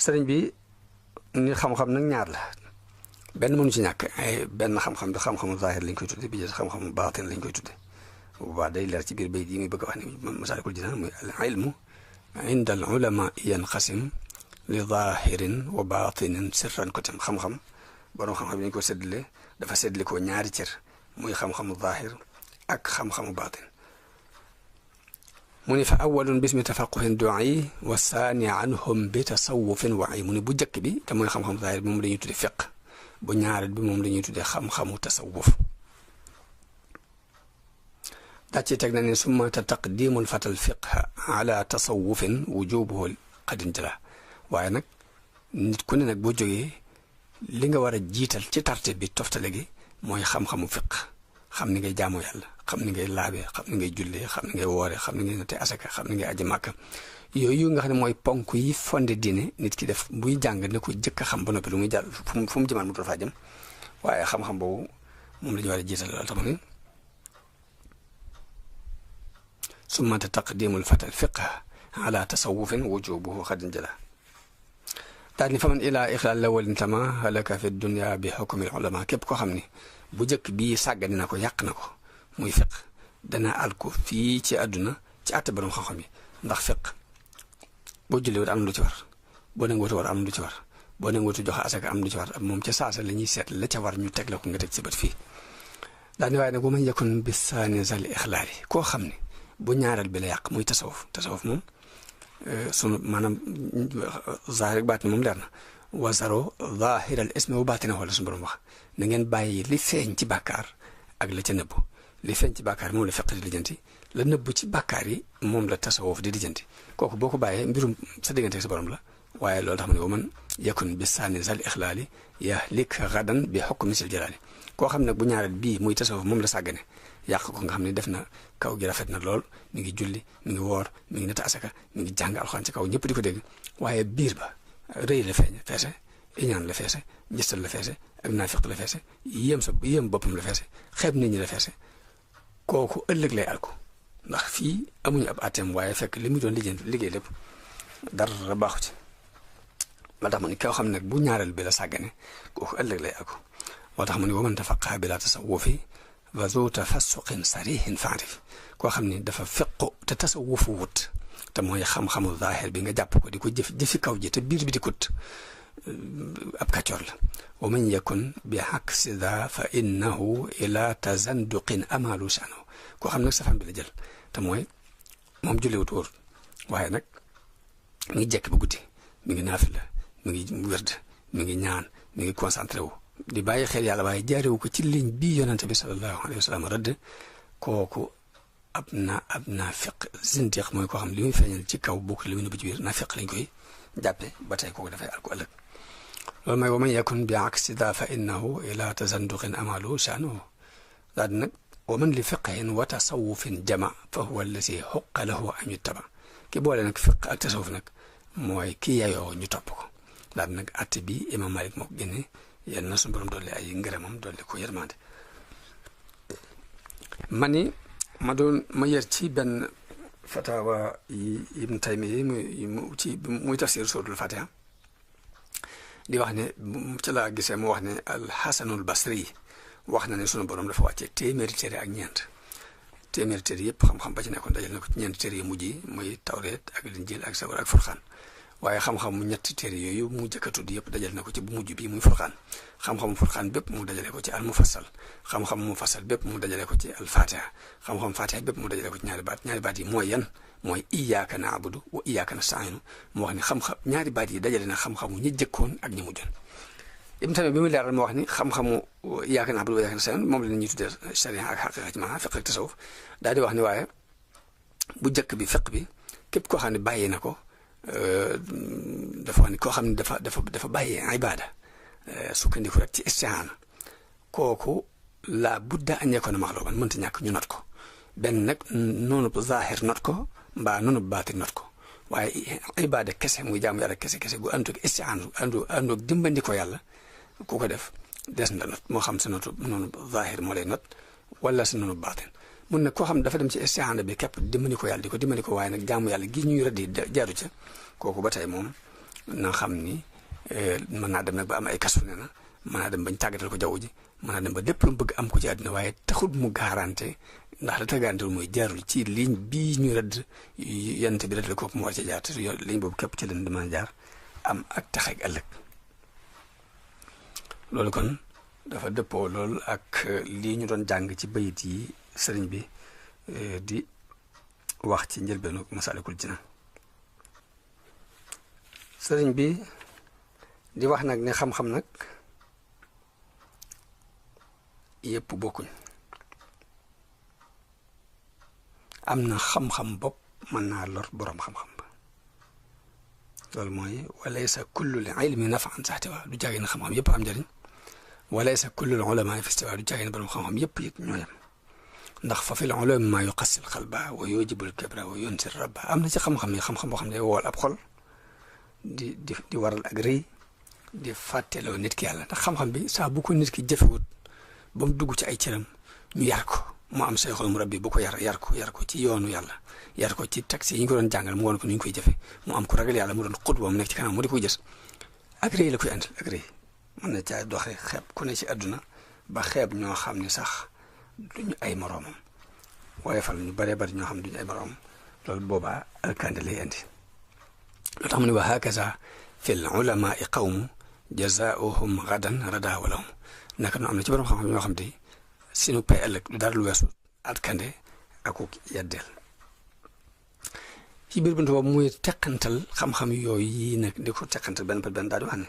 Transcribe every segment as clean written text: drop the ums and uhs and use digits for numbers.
sëriñ bi ni xam-xam nag ñaar la benn mënu ci ñàkk ay benn xam-xam bi xam-xamu zaahir lañ koy tudde bi jës xam-xamu baatin lañ koy tudde bu baax day leer ci biir bayt yi muy bëgg a wax ni Masaalikul Jinaan muy al ilmu inda al ulama yanqasim li zaahirin wa baatinin sirran ko tam xam-xam borom xam-xam yi ñu ko séddale dafa séddale ko ñaari cër muy xam-xamu zaahir ak xam-xamu baatin mu ni fa awalun bismi tafaquhin du'i wa saani anhum bi tasawufin wa'i mu ni bu njëkk bi te mooy xam-xamu zaahir bi moom la ñuy tudde fiq bu ñaareel bi moom la ñuy tuddee xam-xamu tasawuf daa ci teg na ne summa taqdimul fatal fiqha ala tasawufin wujubuhu qadin jala waaye nag nit ku ne nag boo jógee li nga war a jiital ci tarte bi toftale gi mooy xam-xamu fiq xam ni ngay jaamoo yàlla xam ni ngay laabee xam ni ngay jullee xam ni ngay woore xam ni ngay nattee asaka xam ni ngay aji màkka yooyu nga xam ne mooy ponk yi fonde diine nit ki def buy jàng ne ko jëkk a xam ba noppi lu muy jàll fu mu jëmaan mu faa jëm waaye xam-xam boobu moom la ñu war a jiital loolu tax ma ne summa taqdimul fatal fiqha ala tasawufin wujubuhu xadin jala daal ni fa man ilaa ixlaal la walin tama halaka fi dunia bi xukmil ulama képp koo xam ni bu njëkk bii sàggani na ko yàq na ko muy fiq dana al ko fii ci àdduna ci àtte borom xam-xam yi ndax fiq boo jullee wut am na lu ci war boo nanguwutu war am na lu ci war boo nanguwutu joxe asaka am na lu ci war ak moom ca saasa la ñuy seet la ca war ñu teg la ko nga teg ci bët fii daal ni waaye nag bu ma yekkoon bis saani zal ixlaal yi koo xam ne bu ñaareel bi la yàq muy tasawuf moom sunu maanaam zaahir ak baatin moom leer na wasaro zaahiral ismi wa baatina wala suñu borom wax na ngeen bàyyi li feeñ ci bàkkaar ak la ca nëbbu li feeñ ci bàkkaar moom la fiq di lijjanti la nëbbu ci bàkkaar yi moom la tasawuf di lijjanti kooku boo ko bàyyee mbirum sa diggante sa borom la waaye loolu tax ma ne wa man yakun bi saani zal ixlaali yahlik gadan bi hukmi sil jalaali koo xam ne bu ñaareel bii muy tasawuf moom la sàggane yàq ko nga xam ne def na kaw gi rafet na lool mi ngi julli mi ngi woor mi ngi nata asaka mi ngi jàng alxuraan ci kaw ñëpp di ko dégg waaye biir ba rëy la feese iñaan la feese njëstal la feese ak naafiq la feese yéem boppam la feese xeeb nit ñi la feese kooku ëllëg lay alko ndax fii amuñu ab atem waaye fekk li muy doon liggéey lépp dara baaxu ci moo tax mu ni koo xam ne bu ñaareel bi la sàggane kooku ëllëg lay alko moo tax mu ni waman tafaqaha bila tasawufi wa zu tafassuqin sarihin faarif koo xam ne dafa fiqu te tasawufu wut te mooy xam-xamu zaahir bi nga jàpp ko di ko jëfi kaw ji te biir bi di kut ab kàccoor la wa man yakun bi aksi daa fa innahu ila tazanduqin amalu shano koo xam nag safaan bi la jël te mooy moom julliwut wóor waaye nag mi ngi jekk ba guddi mi ngi naafila mi ngi wérd mi ngi ñaan mi ngi concentré wu di bàyyi xel yàlla waaye jaarewu ko ci ligne bii yonente bi sallallahu alayhi wa sallam rëdd kooku ab naafiq zindiq mooy koo xam li muy feeñal ci kaw bokk li muy nëbb ci biir naafiq lañ koy jàppe ba tey kooku dafay alko ëllëg loolu mooy wa man yakun bi aksi daa fa innahu ila tazanduqin amalu sha'nuhu daal di nag wa man li fiqhin wa tasawufin jama fa huwa allati xuqa lahu an yuttaba ki boole nag fiq ak tasawuf nag mooy ki yayoo ñu topp ko daal di nag atte bi imam Malik moo ko génne yal na suñu borom dolli ay ngërëmam dolli ko yërmande ma yër ci benn fatawa yi Ibn Taymiya muy tafsir suratul Fatiha di wax ne ci laa gisee mu wax ne al-Hasanul Basri wax na ne sunu borom dafa wàccee téeméeri téere ak ñeent téeméeri téere yëpp xam-xam ba ci nekkoon dajal na ko ci ñeent téere yu mujj yi muy Tawreet ak Linjiil ak Sabuur ak Furqaan waaye xam-xam mu ñetti téere yooyu mu jëkk a tudd yëpp dajal na ko ci bu mujj bi muy Furqaan xam-xamu Furqaan bépp mu dajale ko ci al mufassal xam-xam mufassal bépp mu dajale ko ci al Fatiha xam-xam Fatiha bépp mu dajale ko ci ñaari baat yi mooy yan mooy iyyaaka na'budu wa iyyaaka nasta'iin mu wax ni xam-xam ñaari baat yi dajale na xam-xamu ñi jëkkoon ak ñi mujjoon Ibn Taymiyya bi mu leeral mu wax ni xam-xamu iyyaaka na'budu wa iyyaaka nasta'iin moom la ñuy tuddee sharia ak xaqiqa ci maanaam fiqh ak tasawuf daal di wax ni waaye bu njëkk bi fiqh bi képp koo xam ne bàyyi na ko dafa wax ni koo xam ne dafa bàyyi ibaada sukkandiku rek ci istihaana kooku la budda an yakuna maxluuban mënta ñàkk ñu not ko benn nag noonu bu zaahir not ko mbaa noonu bu baatin not ko waaye ibaada kese muy jaamu yàlla kese gu àndoog istihaana àndoog dimbandi ko yàlla ku ko def des na not moo xam sa notu noonu zaahir moo lay not wala sa noonu baatin mun nag koo xam dafa dem ci istihaana bi képp dimbali ko yàlla di ko dimbali ko waaye nag jaamu yàlla gi ñuy rëddi jaaru ca kooku ba tey moom na xam ni mën naa dem nag ba am ay kasu ne na mën naa dem bañ tàggatal ko jaww ji mën naa dem ba lépp lu mu bëgg am ko ci àdduna waaye taxul mu garanté ndax la tagantewul mooy jaarul ci ligne bii ñu rëdd yent bi rëdd la kooku mu war ci jaar te ligne boobu képp ci leen di mën a jaar am ak taxeeg ëllëg loolu kon dafa dëppoo lool ak lii ñu doon jàng ci bayit yi sëriñ bi di wax ci njëlbeenu Masaalikul Jinaan sëriñ bi di wax nag ne xam-xam nag yépp bokkuñ am na xam-xam bopp mën naa lor boroom xam-xam ba loolu mooy walaysa kullul ilmi nafan saxtiwa du jàggee na xam-xam yépp am njëriñ walaysa kullul ulama fi istiwa du jàggee na boroom xam-xam yépp it ñoo yem ndax fa fil ulama maa yuqassil xalba wa yujibul kibra wa yunsir rabba am na ci xam-xam yi xam-xam boo xam ne wool ab xol di waral ak rëy di fàtteloo nit ki yàlla ndax xam-xam bi saa bu ko nit ki jëfewut ba mu dugg ci ay cëram ñu yar ko mu am sayxul murabbi bu ko yar ko ci yoonu yàlla yar ko ci taxi yi ñu ko doon jàngal mu woon ko ni ñu koy jëfe mu am ko ragal yàlla mu doon xutba mu nekk ci kanam mu di koy jës ak rëy la koy andil ak rëy mën na caa doxe xeeb ku ne ci àdduna ba xeeb ñoo xam ne sax duñu ay moroomam waaye fal ñu baree bari ñoo xam ne duñu ay moroomam loolu boobaa alkande lay andi loo tax mu ne wa hakaza fil ulamaai qawmu jazaohum gadan rada walahum naka noonu am na ci borom xam-xam ñoo xam te sinu pay ëllëg du dara lu weesu alkande akuk yeddeel ci biir buntu boobu muy teqantal xam-xam yooyu yi nag di ko teqantal benn par benn daal di wax ne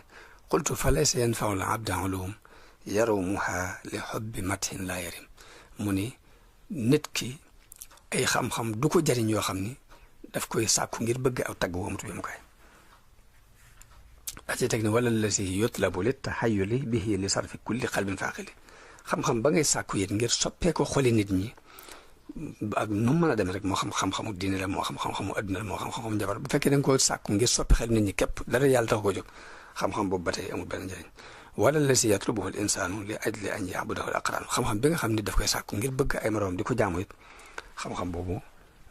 qultu fa laysa yanfau l abda ulum yarumuha li xubbi mathin laa yarim mu ni nit ki ay xam-xam du ko jariñ yoo xam ni daf koy sàkku ngir bëgg aw tagg woomutu bi mu koy daa ci teg ne wala la si yutlabu li taxayuli bihi li sarfi kulli qalbin faaqili xam-xam ba ngay sàkku yit ngir soppee ko xoli nit ñi ak nu mën a dem rek moo xam xam-xamu diine la moo xam xam-xamu adduna la moo xam xam-xamu njabar bu fekkee da nga ko sàkku ngir soppi xel nit ñi képp dara yàlla tax ko jóg xam-xam boobu ba tey amul benn njëriñ wala la si yatlubuhu al insaanu li ajli an yaabudahu al aqraan xam-xam bi nga xam ne daf koy sàkku ngir bëgg ay moroom di ko jaamu it xam-xam boobu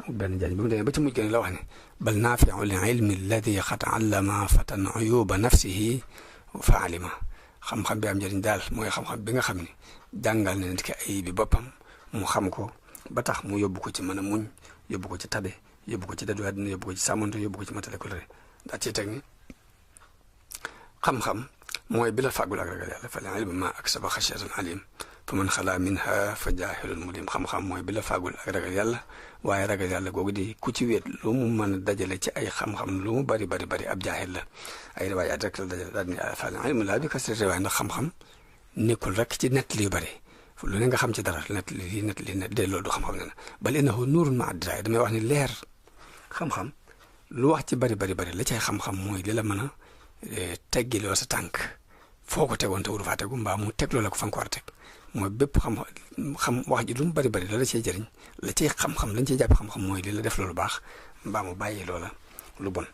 amul benn njëriñ bi mu demee ba ci mujj gën la wax ne bal naafiu li ilmi alladi qad allama fatan uyuba nafsihi fa alima xam-xam bi am njëriñ daal mooy xam-xam bi nga xam ne jàngal na nit ki ay bi boppam mu xam ko ba tax mu yóbbu ko ci mën a muñ yóbbu ko ci tabe yóbbu ko ci dadu àddina yóbbu ko ci sàmmante yóbbu ko ci matale ko lëre daa ciy teg ni xam-xam mooy bi la fàggul ak ragal yàlla fa l ilmu ma aksaba xashyatan alim fa man xalaa minha fa jaahilun mulim xam-xam mooy bi la fàggul ak ragal yàlla waaye ragal yàlla googu di ku ci wéet lu mu mën a dajale ci ay xam-xam lu mu bari ab jaahil la ay riwaayaat rek la dajale daal ni fa l ilmu laa bi kasrati riwaaya ndax xam-xam nekkul rek ci nett li yu bari lu ne nga xam ci dara nett li de loolu du xam-xam ne na bal innahu nuurun ma addraay damay wax ni leer xam-xam lu wax ci bari la cay xam-xam mooy li la mën a teggiloo sa tànk foo ko tegoon te wuru faa tegu mbaa mu teg loola ko fa nga ko war a teg mooy bépp xam wax ji lu mu bari la cay jëriñ la cay xam-xam lañ cay jàpp xam-xam mooy li la def loolu baax mbaa mu bàyyi loola lu bon